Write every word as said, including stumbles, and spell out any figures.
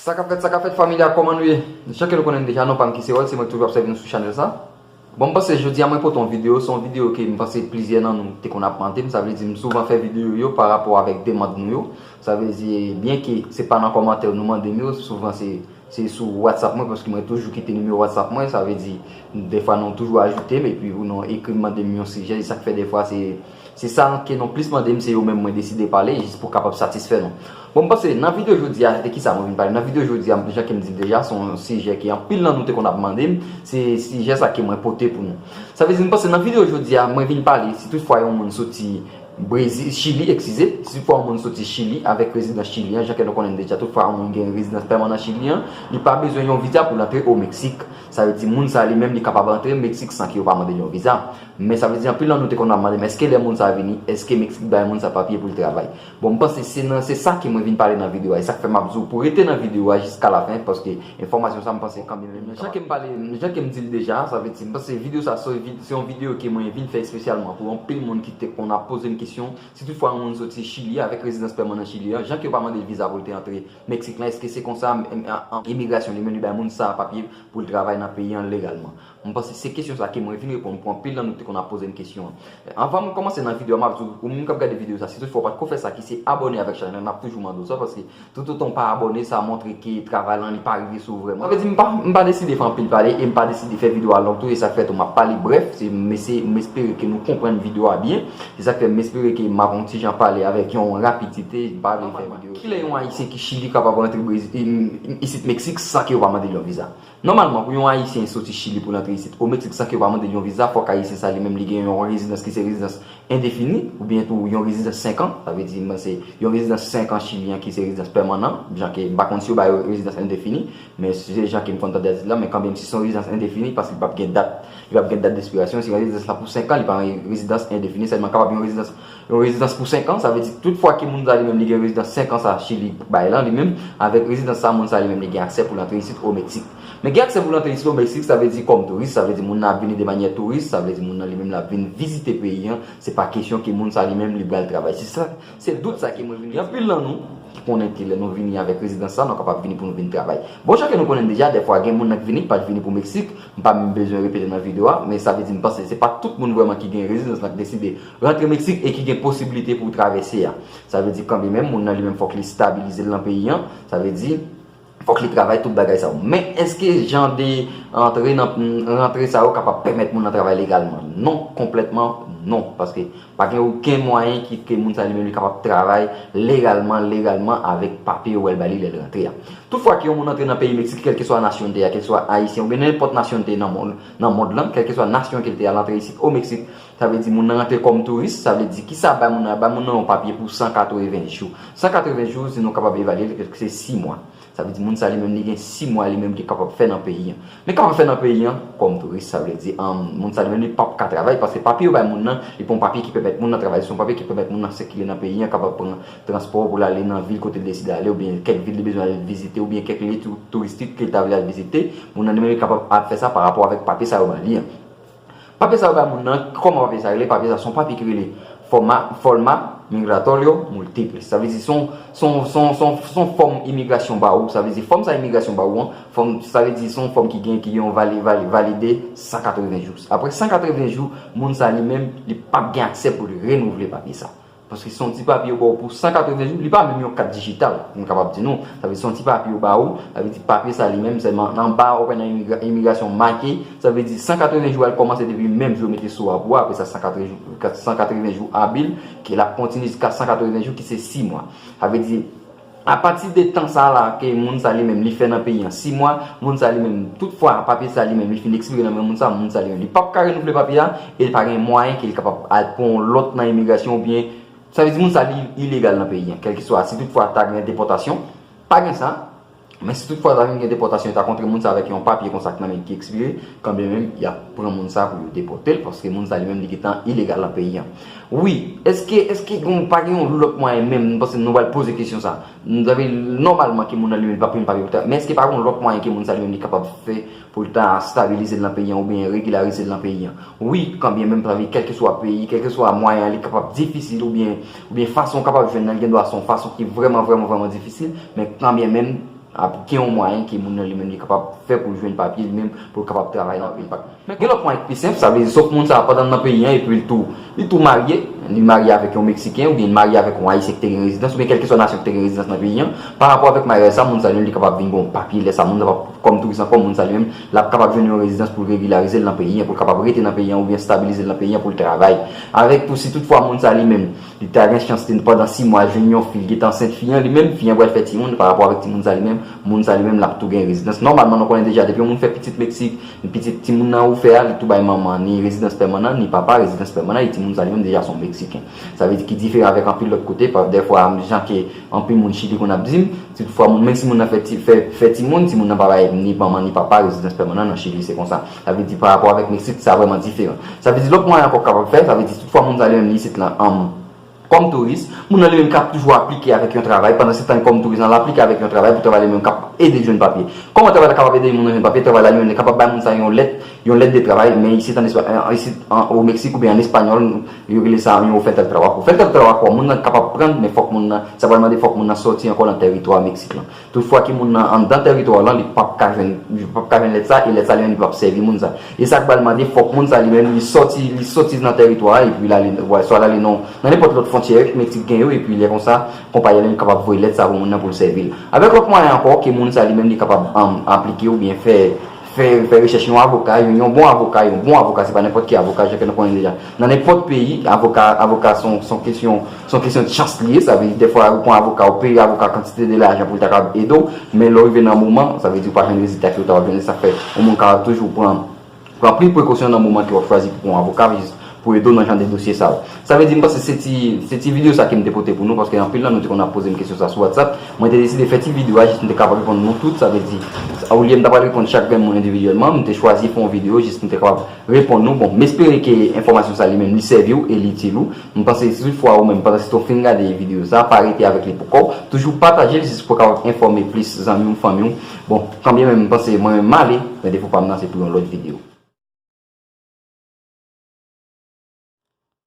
Sa k ap fèt, sa k ap fèt, familya, kòman nou ye? Jan ke nou konnen deja, non pa m ki se Rod, se mwen ki toujou ap sèvi nou sou chanèl sa. Bon, m panse jodi a mwen pote yon videyo, se yon videyo ke m panse plizyè nan nou te konn ap mande m, sa vle di m souvan fè videyo yo pa rapò avèk demann nou yo. Sa vle di, byen ke se pa nan kòmantè nou mande m yo, souvan se, se sou WhatsApp mwen, paske mwen toujou kite nimewo WhatsApp mwen, sa vle di, defwa nou toujou ajoute m, epi nou ekri m mande m yon sijè, e sa k fè defwa se Se sa ke nou plis mande m, se yo menm mwen deside pale, jis pou kapab satisfè nou. Bon, m panse, nan videyo jodi a, de ki sa mwen vin pale? Nan videyo jodi a, jan ke m di l deja, se yon sijè ke anpil nan nou te konn ap mande m, se sijè sa ke mwen pote pou nou. Sa vle di, m panse, nan videyo jodi a, mwen vin pale, si toutfwa yon moun soti Brezil, Chili, eskize, si toutfwa yon moun soti Chili avèk rezidans Chili an, jan ke nou konnen deja, toutfwa yon moun gen rezidans pèmanan Chili an, li pa bezwen yon viza pou l antre o Meksik. Sa vle di, moun sa li menm, li kapab antre Meksik san ke yo pa mande l yon viza. Men sa vle di anpil nan nou te konn ap mande m, èske lè moun sa vini, èske Meksik bay moun sa papye pou l travay? Bon, m panse se nan, se sa ke mwen vin pale nan videyo a. E sa k fè m ap di w pou rete nan videyo a jiska lafen, paske enfòmasyon sa m panse kanmenm. Jan ke m pale, jan ke m di l deja, sa vle di, m panse videyo sa se vid- se yon videyo ke mwen vin fè espesyalman pou anpil moun ki te konn ap poze m kesyon, si toutfwa yon moun soti Chili avèk rezidans pèmanan Chili an, jan ke yo pa mande l viza pou l te antre Meksik lan, èske se konsa, em, em, imigrasyon li menm li bay moun sa papye pou l travay nan peyi an legalman? M panse se kesyon sa ke mwen vin reponn pou anpil nan nou ki te konn ap poze m kesyon an. Anvan m kòmanse nan videyo a, m ap di w, ou menm k ap gade videyo sa, si toutfwa w pa t ko fè sa ki se abòne avèk chanèl la, m ap toujou mande w sa, paske toutotan w pa abòne, sa montre ke travay lan li pa rive sou ou vrèman. Sa vle di m pa, m pa deside fè anpil pale e m pa deside fè videyo a long tou, e sa k fè tou m ap pale brèf, se, m ese-, m espere ke nou konprann videyo a byen, se sa k fè m espere ke m ap yon ti jan pale avèk yon rapidite, m pa vle fè videyo. Kilè yon Ayisyen ki Chili kapab rantre Brezil, isit Meksik san ke yo pa mande l yon viza? Nòmalman, pou yon Ayisyen soti Chili pou l antre isit o Meksik san ke yo pa mande l yon viza, fòk Ayisyen sa li menm li gen yon rezidans ki se rezidans endefini, oubyen tou yon rezidans senk an, sa vle di, men se yon rezidans senk an Chili an ki se rezidans pèmanan, jan ke m pa konn si yo ba yo rezidans endefini, men se jan ke m konn tande a di la, men kanmenm si se yon rezidans endefini, paske li p ap gen dat, li p ap gen dat despirasyon, si rezidans la pou senk an, li pa yon rezidans endefini, sèlman kapab yon rezidans yon rezidans pou senk an, sa vle di tout fwa ke moun sa li menm li gen rezidans senk an sa Chili bay lan li menm, avèk rezidans sa moun sa li menm li gen aksè pou l antre isit o Meksik. Men gen aksè pou l antre isit o Meksik, sa vle di kòm touris, sa vle di moun nan ap vini de manyè touris, sa vle di moun nan li menm l ap vin vizite peyi an, se pa kesyon ke moun sa li menm li pral travay. Se sa, se dout sa ke mwen vin gen. Anpil nan nou ki konnen ke lè nou vini avèk rezidans sa, nou kapab vini pou nou vin travay. Bon, jan ke nou konnen deja, dèfwa gen moun nan k vini, k pa t vini pou Meksik, m pa menm bezwen repete nan videyo a, men sa vle di m panse se pa tout moun vrèman ki gen rezidans lan k deside rantre Meksik e ki gen posiblite pou travèse a. Sa vle di kanmenm moun nan li menm fòk li stabilize l nan peyi an, sa vle di fòk li travay tout bagay sa yo. Men èske jan de antre nan rantre sa yo kapab pèmèt moun nan travay legalman? Non, konplètman non, paske pa gen okenn mwayen ki ke moun sa li menm li kapab travay legalman, legalman avèk papye yo wè l ba li lè l rantre a. Toutfwa ke yon moun antre nan peyi Meksik, kèlkeswa nasyonalite a, kèlkeswa ayisyen oubyen nenpòt nasyonalite nan mond, nan mond lan, kèlkeswa nasyon ke l te al antre isit o Meksik, sa vle di moun nan rantre kòm touris, sa vle di kisa bay moun nan, bay moun nan yon papye pou san katreven jou. San katreven jou, si nou kapab evalye l, se sis mwa. Sa vle di moun sa li menm li gen sis mwa li menm li kapab fè nan peyi an. Men kapab fè nan peyi an kòm touris, sa vle di, um, moun sa li menm li p ap ka travay paske papye yo bay moun nan, li pa yon papye ki pèmèt moun nan travay, se yon papye ki pèmèt moun nan sikile nan peyi an, kapab pran transpò pou l ale nan vil kote l deside ale, oubyen kèk vil li bezwen al vizite, oubyen kèk lye tou-, touristik ke l ta vle al vizite, moun nan li menm li kapab ap fè sa pa rapò avèk papye sa yo ba li an. Papye sa yo bay moun nan, kòman papye sa rele? Papye sa se yon papye ki rele fòma, forma migratorio multiple. Sa vle di se yon, se yon, se yon, se yon, se yon fòm imigrasyon ba ou, sa vle di fòm sa imigrasyon ba ou an, fòm, sa vle di se yon fòm ki gen, ki gen yon vali-, vali-, valide san katreven jou. Apre san katreven jou, moun sa li menm, li p ap gen aksè pou li renouvle papye sa. Paske se yon ti papye yo ba w pou san katreven jou, li pa menm yon kat dijital, m kapab di nou. Sa vle di se yon ti papye yo ba ou, sa vle di papye sa li menm sèlman anba ou wè nan imigra-, imigrasyon make, sa vle di san katreven jou a l kòmanse depi menm jou yo mete sou a pou ou, apre sa san katreven jou, san katreven jou abil, ke l ap kontinye jiska san katreven jou ki se sis mwa. Sa vle di apati de tan sa la ke moun sa li menm li fè nan peyi an, sis mwa, moun sa li menm, tout fwa papye sa li menm li fin ekspire nan men moun sa, moun sa li menm li p ap ka renouvle papye a, e pa gen mwayen ke li kapab al pran yon lòt nan imigrasyon oubyen Sa vle di moun sa li ilegal nan peyi an, kèlkeswa si toutfwa ta gen depòtasyon, pa gen sa, men si toutfwa ta vin gen depòtasyon, yo ta kontre moun sa avèk yon papye konsa k nan men ki ekspire, kanmenm y ap pran moun sa pou yo depòte l, paske moun sa li menm li gentan ilegal nan peyi an. Wi, èske, èske gen, pa gen yon lòt mwayen menm, m panse nou pral poze kesyon sa. Nou ta vle nòmalman ke moun nan li menm li p ap pran papye pou ta, men èske pa gen yon lòt mwayen ke moun sa li menm li kapab fè pou l ta stabilize l nan peyi an oubyen regilarize l nan peyi an. Wi, kanbyen menm sa vle di kèlkeswa peyi, kèlkeswa mwayen an, li kapab difisil oubyen, oubyen fason w kapab jwenn nan, li gen dwa se yon fason ki vrèman, vrèman, vrèman difisil, men kanbyen menm, aplike yon mwayen ke moun nan li menm li kapab fè pou l jwenn papye li menm, pou l kapab travay nan peyi. Gen lòt mwayen ki pi senp, sa vle di, sof moun sa a pandan l nan peyi an, epi l tou, li tou marye, li marye avèk yon Meksiken, oubyen li marye avèk yon Ayisyen ki te gen rezidans, oubyen kèlkeswa nasyon ki te gen rezidans nan peyi an, pa rapò avèk maryaj sa, moun sa li menm li kapab vin gen yon papye, lè sa moun sa p ap kòm touris ankò, moun sa li menm, l ap kapab jwenn yon rezidans pou l regilarizè l nan peyi an, pou l kapab rete nan peyi an, oubyen stabilize l nan peyi an, pou l travay. Avèk tou, si toutfwa moun sa li menm, li ta gen chans te pandan sis mwa jwenn yon fi, li gentan ansent fi an, li menm, fi an pral fè timoun, pa rapò avèk timoun sa li menm, moun sa li menm, l ap tou gen rezidans. Nòmalman, nou konnen deja, depi yon moun fè pitit Meksik, pitit timoun nan ou fè a, li tou bay manman, ni rezidans pèmanan, ni papa, rezidans pèmanan, e timoun sa li menm deja se yon Meksiken. Sa vle di ki diferan avèk anpil lòt kote, pa, dèfwa, jan ke anpil moun Chili konn ap di m, si toutfwa moun, menm si moun nan fè ti, fè, fè timoun, timoun nan pa bay ni manman, ni papa, rezidans pèmanan nan Chili, se konsa. Sa vle di, pa rapò avèk Meksik, sa vrèman diferan. Sa vle di, lòt mwayen ankò kapab fè, sa vle di, si toutfwa moun sa li menm, li isit lan, anm, kòm touris, moun nan li menm k ap toujou aplike avèk yon travay, pandan se tan kòm touris lan, l aplike avèk yon travay pou travay li menm k ap ede l jwenn papye. Kòman travay la kapab ede moun nan jwenn papye? Travay la li menm li kapab bay moun sa yon lèt, yon lèt de travay, men isit an Espa-, an, isit an, o Meksik oubyen an espanyòl, yo rele sa yon oferta de trabajo. Oferta de trabajo, moun nan kapab pran, men fòk moun nan, sa pral mande fòk moun nan sòti ankò nan tèritwa Meksik lan. Toutfwa ke moun nan anndan tèritwa lan, li p ap ka jwenn, li p ap ka jwenn lèt sa, e lèt sa li menm li p ap sèvi moun sa. E sa k pral mande fòk moun sa li menm li sòti, li sòti nan tèritwa a, epi l ale, swa l ale nan, nan nenpòt lòt fwontyè Meksik gen yo, epi lè konsa, konpayi a li menm kapab voye lèt sa pou moun nan pou l sèvi l. Avèk lòt mwayen ankò, ke moun sa li menm li kapab, anm, aplike oubyen fè, fè, fè rechèch yon avoka, yon, yon bon avoka, yon bon avoka, se pa nenpòt ki avoka, jan ke nou konnen deja. Nan nenpòt peyi, avoka, avoka se yon, se yon kesyon, se yon kesyon de chans li ye, sa vle di dèfwa ou pran avoka, ou peye avoka kantite de lajan pou l ta kapab ede w, men lè w rive nan moman, sa vle di ou pa jwenn rezilta ke w ta jwenn, e sa fè yon moun kapab toujou pran, pran plis prekosyon nan moman ke w ap chwazi pou pran yon avoka, jis pou ede w nan jan de dosye sa yo. Sa vle di, m panse se ti, se ti videyo sa ke m te pote pou nou, paske anpil nan nou te konn ap poze m kesyon sa sou WhatsApp. Mwen te deside fè ti videyo a, jis m te kapab reponn nou tout, sa vle di, olye m ta pral reponn chak grenn moun endividyèlman, m te chwazi fè yon videyo, jis m te kapab reponn nou. Bon, m espere ke enfòmasyon sa li menm li sèvi w e li itil ou. M panse si toutfwa ou menm, pandan se w fin gade videyo sa, pa rete avèk li pou kò w. Toujou pataje l jis pou w kapab enfòme plis zanmi w, fanmi w. Bon, kanbyen menm m panse mwen menm m ale, men defo pa m nan se pou yon lòt videyo.